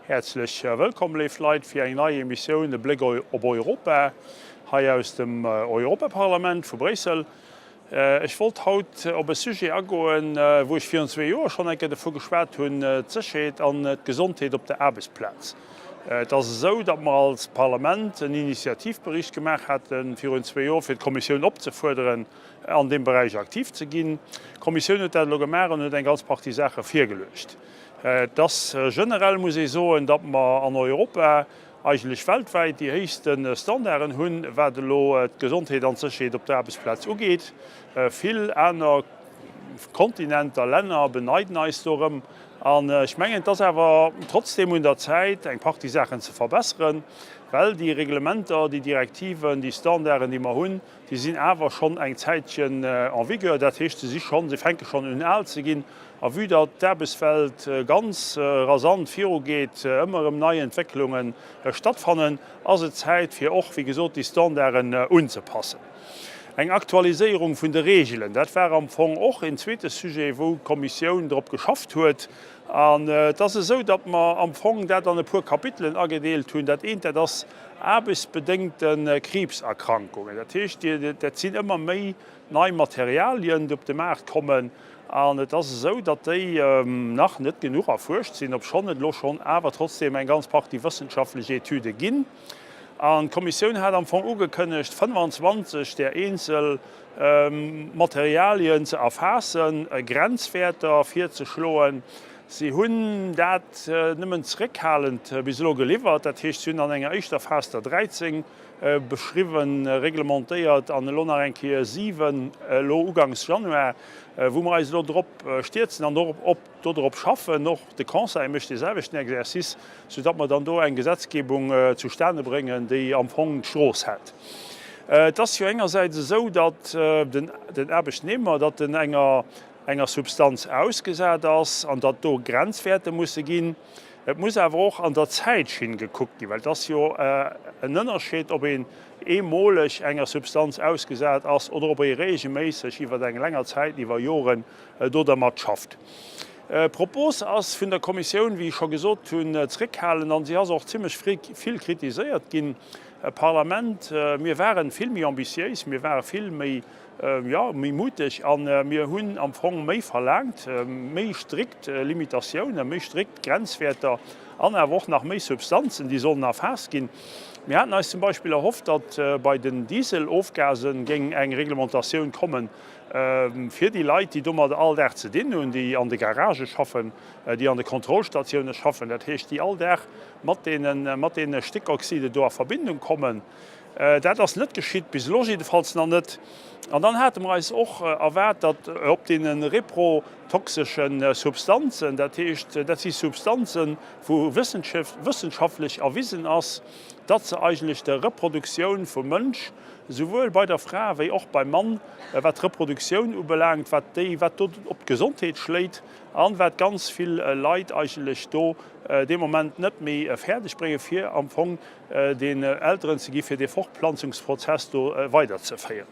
Häerzlech wëllkomm, léif Leit, fir eng nei Emissioun E Bléck op Europa, hei aus dem Europaparlament vu Bréissel. Ech wollt haut op e Sujet agoen, wou ech virun zwee Joer schonn eng Kéier dovu geschwat hunn, d'Sécherheet an d'Gesondheet op der Aarbechtsplaz. Et ass esou, datt mer als Parlament en Initiativbericht gemaach hate virun zwee Joer, fir d'Kommissioun opzefuerderen, an deem Beräich aktiv ze ginn. D'Kommissioun huet dat elo gemaach an huet eng ganz Partie Saache virgeluecht. Et ass generell, muss ee soen, datt mer an Europa, eigentlech weltwäit, déi héichste Standarden hunn, wat elo d'Gesondheet an d'Sécherheet op der Aarbechtsplaz ugeet. Vill aner Kontinenter, Länner beneiden eis do erëm. An ech mengen, et ass awer trotzdeem un der Zäit, eng Partie Saachen ze verbesseren, well déi Reglementer, déi Direktiven, déi Standarden, déi mer hunn, Déi sinn awer schonn eng Zäitchen en vigueur, dat heescht, se si schonn, se fänke schonn un al ze ginn. A vue datt d'Aarbechtswelt ganz rasant virugeet, ëmmer erëm nei Entwécklunge stattfannen, ass et Zäit fir och, wéi gesot, déi Standarden unzepassen. Eng Aktualiséierung vun de Reegelen, dat war am Fong och en zweete Sujet, wou d'Kommissioun drop geschafft huet. An et ass esou, datt mer am Fong dat an e puer Kapitelen agedeelt hunn. Dat eent, dat ass aarbechtsbedéngte Kriibserkrankungen. Dat heescht, dat sinn ëmmer méi nei Materialien, déi op de Maart kommen. An et ass esou, datt déi nach net genuch erfuerscht sinn, obschonn et elo schonn awer trotzdeem eng ganz Partie wëssenschaftlech Etüde ginn. An d'Kommissioun hat am Fong ugekënnegt, 25 där eenzel Materialien ze erfaassen, Grenzwäerter virzeschloen. Si hunn dat nëmmen zeréckhalend bis elo geliwwert. Dat heescht, si hunn an enger éischter Phas der 13 beschriwwen, reglementéiert an elo nach eng Kéier 7 elo ugangs Januar, wou mer eis elo drop stierzen an och dodrop schaffen. Och de Conseil mécht dee selwechten Exercice, soudatt mer dann do eng Gesetzgebung zustane bréngen, déi am Fong d'Strooss hält. Et ass jo engersäits esou, datt den Aarbechtnehmer, datt en enger enger Substanz ausgesat ass an datt do Grenzwäerte musse ginn. Et muss awer och an der Zäitschinn gekuckt ginn, well et ass jo en Ënnerscheed, ob een eemoleg enger Substanz ausgesat ass oder ob ee reegelméisseg iwwer eng länger Zäit, iwwer Joren do dermat schafft. D'Propos ass vun der Kommissioun, wéi ech scho gesot hunn, zréckhalend an si ass och zimlech vill kritiséiert ginn. Parlament, mir ware vill méi ambitiéis, mir ware vill méi jo, méi muteg a mir hunn am Fong méi verlaangt, méi strikt Limitatiounen, méi strikt Grenzwäerter an awer och nach méi Substanzen, déi sollen erfaasst ginn. Mir haten eis zum Beispill erhofft, datt bei den Dieselofgase géing eng Reglementatioun kommen fir déi Leit, déi domat all Dag ze dinn hunn, déi an de Garagë schaffen, déi an de Kontrollstatioune schaffen, dat heescht, déi all Dag mat deene Stickoxide do a Verbindung kommen. Dat ass net geschitt, bis elo jiddefalls nach net. An dann hate mer eis och erwaart, datt op deene reprotoxesche Substanzen, dat heescht, dat si Substanzen, wou wëssenschaftlech erwisen ass, datt se eigentlech der Reproduktioun vum Mënsch, souwuel bei der Fra wéi och beim Mann, wat d'Reproduktioun ubelaangt, wat déi, wat do op d'Gesondheet schléit an wat ganz vill Leit eigentlech do dee Moment net méi fäerdeg bréngen, fir am Fong den Elteren ze gi fir dee Fortplanzungsprozess do weiderzeféieren.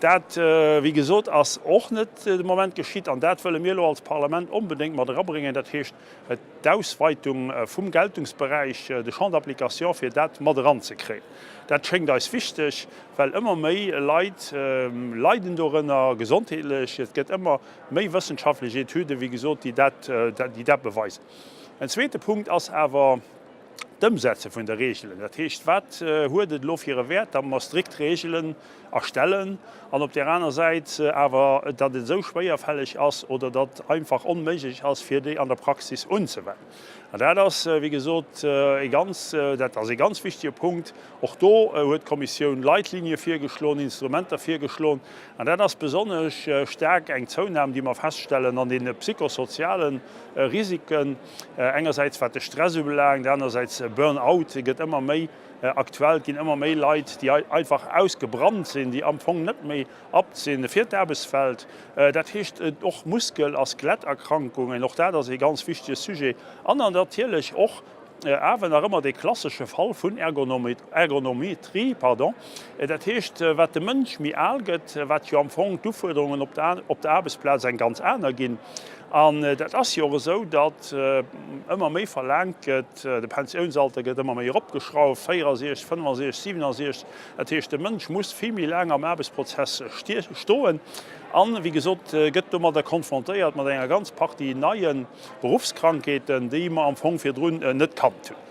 Dat, wéi gesot, ass och net de Moment geschitt an dat wëlle mir elo als Parlament onbedéngt mat erabréngen, dat heescht d'Ausweitung vum Geltungsberäich, de Champ d'application, fir dat mat eranzekréien. Dat schéngt eis wichteg, well ëmmer méi Leit leiden dorënner gesondheetlech. Et gëtt ëmmer méi wëssenschaftlech Etüden, wéi gesot, déi dat beweisen. En zweete Punkt ass awer, D'Ëmsetze vun de Reegelen, dat heescht, wat huet et elo fir e Wäert, datt mer strikt Reegelen erstellen an op där aner Säit awer, datt et esou schwéierfälleg ass oder datt einfach onméiglech ass, fir déi an der Praxis unzewennen. An dat ass, wéi gesot, e ganz, dat ass e ganz wichtige Punkt. Och do huet d'Kommissioun Leitlinie virgeschloen, Instrumenter virgeschloen. An dat ass besonnesch staark eng Zounam, déi mer feststellen an deene psychosoziale Risiken. Engersäits wat de Stress ubelaangt, anersäits Burn-out gëtt ëmmer méi aktuell. Et ginn ëmmer méi Leit, déi einfach ausgebrannt sinn, déi am Fong net méi apt sinn fir d'Aarbechtswelt. Dat heescht och Muskel a Skeletterkrankungen, och dat ass ee ganz wichtege Sujet. An dann natierlech och awer nach ëmmer dee klassesche Fall vun Ergonometrie, pardon, dat heescht wat de Mënsch méi al gëtt, wat jo am Fong d'Ufuerderungen op der Aarbechtsplaz eng ganz aner ginn. An dat ass jo och esou, datt ëmmer méi verlaangt gëtt, de Pensiounsalter gëtt ëmmer méi eropgeschrauft, 64, 65, 67. Dat heescht, de Mënsch muss vill méi laang am Aarbechtsprozess stoen an, wéi gesot, gëtt domadder konfrontéiert mat enger ganz Partie neie Beruffskrankheeten, déi mer am Fong virdrun net kannt hunn.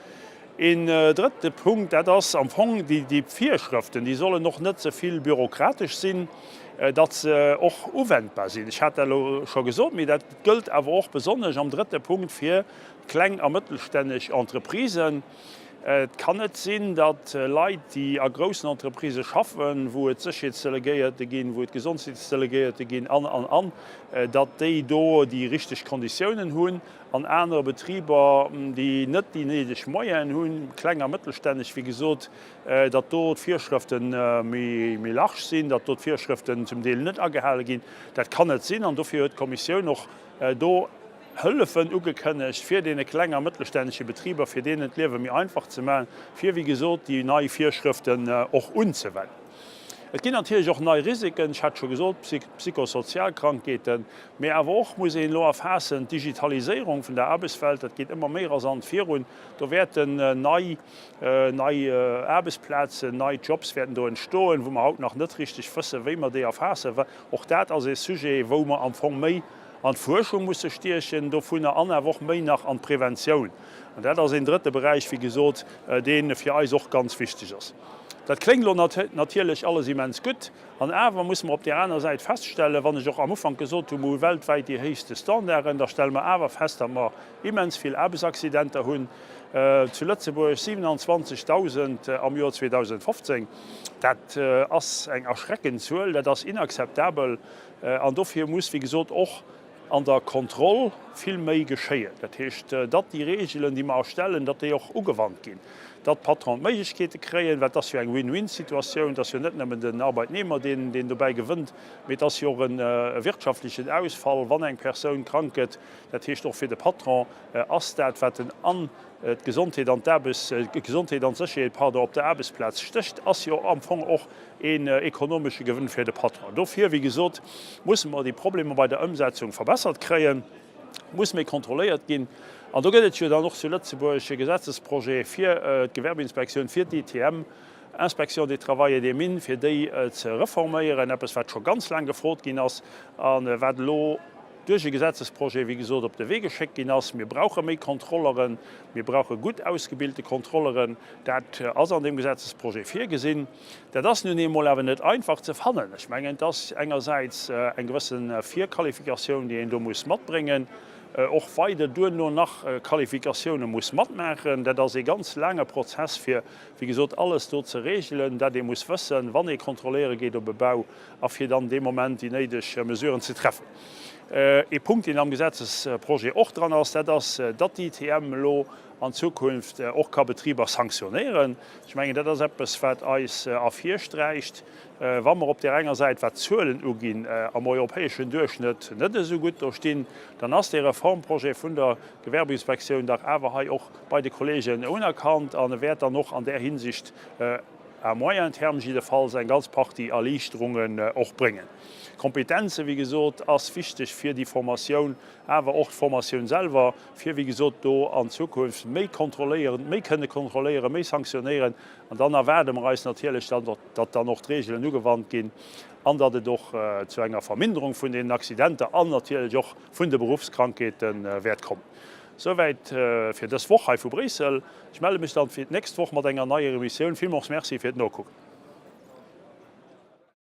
Een drëtte Punkt, dat ass am Fong déi Virschrëften, déi sollen och net ze vill bürokratesch sinn, datt se och uwendbar sinn. Ech hat dat elo scho gesot, mee dat gëllt awer och besonnesch am drëtte Punkt fir kleng a mëttelstänneg Entreprisen. Et kann net sinn, datt Leit, déi a groussen Entreprisë schaffen, wou et Sécherheetsdelegéierte ginn, wou et Gesondheetsdelegéierte ginn an, an, an, datt déi do déi richteg Konditiounen hunn, An anere Betriber, déi net déi néideg Moyenen hunn, kleng a mëttelstänneg, wéi gesot, datt do d'Virschrëfte méi large sinn, datt do d'Virschrëften zum Deel net agehale ginn. Dat kann net sinn. An dofir huet d'Kommissioun och do Hëllefen ugekënnegt, fir deene kleng a mëttelstännege Betriber, fir deenen d'Liewe méi einfach ze maachen, fir, wéi gesot, déi nei Virschrëften och unzewennen. Et ginn natierlech och nei Risiken, ech hat scho gesot, psychosozial Krankheeten, mee awer och muss een elo erfaassen, d'Digitaliséierung vun der Aarbechtswelt, dat geet ëmmer méi rasant virun. Do wäerten nei, nei Aarbechtsplazen, nei Jobs wäerten do entstoen, wou mer haut nach net richteg wëssen, wéi mer déi erfaassen. Och dat ass ee Sujet, wou mer am Fong méi an d'Fuerschung musse stiechen dovunner an awer och méi nach an d'Preventioun. An dat ass een drëtte Beräich, wéi gesot, dee fir eis och ganz wichteg ass. Dat kléngt elo natierlech alles immens gutt. An awer musse mer op där aner Säit feststellen, wann ech och am Ufank gesot hu mer hu weltwäit déi héichste Standarden, da stelle mer awer fest, datt mer immens vill Aarbechtsaccidenter hunn. Zu Lëtzebuerg 27.000 am Joer 2015. Dat ass eng erschreckend Zuel, dat ass inakzeptabel. An dofir muss, wéi gesot, och an der Kontroll vill méi geschéien. Dat heescht, datt déi Reegelen, déi mer erstellen, datt déi och ugewannt ginn, datt d'Patronen d'Méiglechkeete kréien, well et ass jo eng Win-win-Situatioun, et ass jo net nëmmen den Arbeitnehmer, deen deen dobäi gewënnt, mee et ass jo och e wirtschaftlechen Ausfall, wann eng Persoun krank gëtt. Dat heescht, och fir de Patron ass dat, wat en an d'Gesondheet an d'Aarbechts-, d'Gesondheet an d'Sécherheet, pardon, op der Aarbechtsplaz stécht, ass jo am Fong och een ekonomesche Gewënn fir de Patron. Dofir, wéi gesot, musse mer déi Problemer bei der Ëmsetzung verbessert kréien, muss méi kontrolléiert ginn. An do gëtt et jo dann och zu Lëtzebuerg e Gesetzesprojet fir d'Gewerbeinspektioun, fir d'ITM, Inspection du Travail et des Mines, fir déi ze reforméieren, eppes wat scho ganz laang gefrot ginn ass a wat elo duerch e Gesetzesprojet, wéi gesot, op de Wee geschéckt ginn ass. Mir brauche méi Kontrolleren, mir brauche gutt ausgebilte Kontrolleren. Dat ass an deem Gesetzesprojet virgesinn. Dat ass nun eemol awer net einfach ze fannen. Ech mengen, et ass engersäits eng gewësse Virqualifikatioun, déi een do muss matbréngen, och weider duerno nach Qualifikatioune muss matmaachen. Dat ass ee ganz laange Prozess, fir, wéi gesot, alles do ze regelen, dat ee muss wëssen, wann ee kontrolléiere geet op e Bau, a fir dann dee Moment déi néideg Mesuren ze treffen. Ee Punkt, deen am Gesetzesprojet och dran ass, dat ass, datt d'ITM elo an Zukunft och ka Betriber sanktionéieren. Ech mengen, dat ass eppes, wat eis ervirsträicht, wa mer op där enger Säit, wat d'Zuelen uginn, am europäeschen Duerchschnëtt net esou gutt do stinn, dann ass dee Reformprojet vun der Gewerbeinspektioun dach awer hei och bei de Kollegen unerkannt an e wäert dann och an där Hinsicht à moyen terme jiddefalls eng ganz Partie Erliichterungen och bréngen. Kompetenze, wéi gesot, ass wichteg fir déi Formatioun, awer och d'Formatioun selwer, fir, wéi gesot, do an Zukunft méi kontrolléieren, méi kënne kontrolléieren, méi sanktionéieren. An dann erwaarde mer eis natierlech, datt dann och d'Reegelen ugewannt ginn an datt et och zu enger Verminderung vun deenen Accidenter an natierlech och vun de Beruffskrankheete wäert kommen. Souwäit fir dës Woch hei vu Bréissel. Ech melle mech dann fir d'nächst Woch mat enger neier Emissioun. Villmools Merci fir d'Nokucken.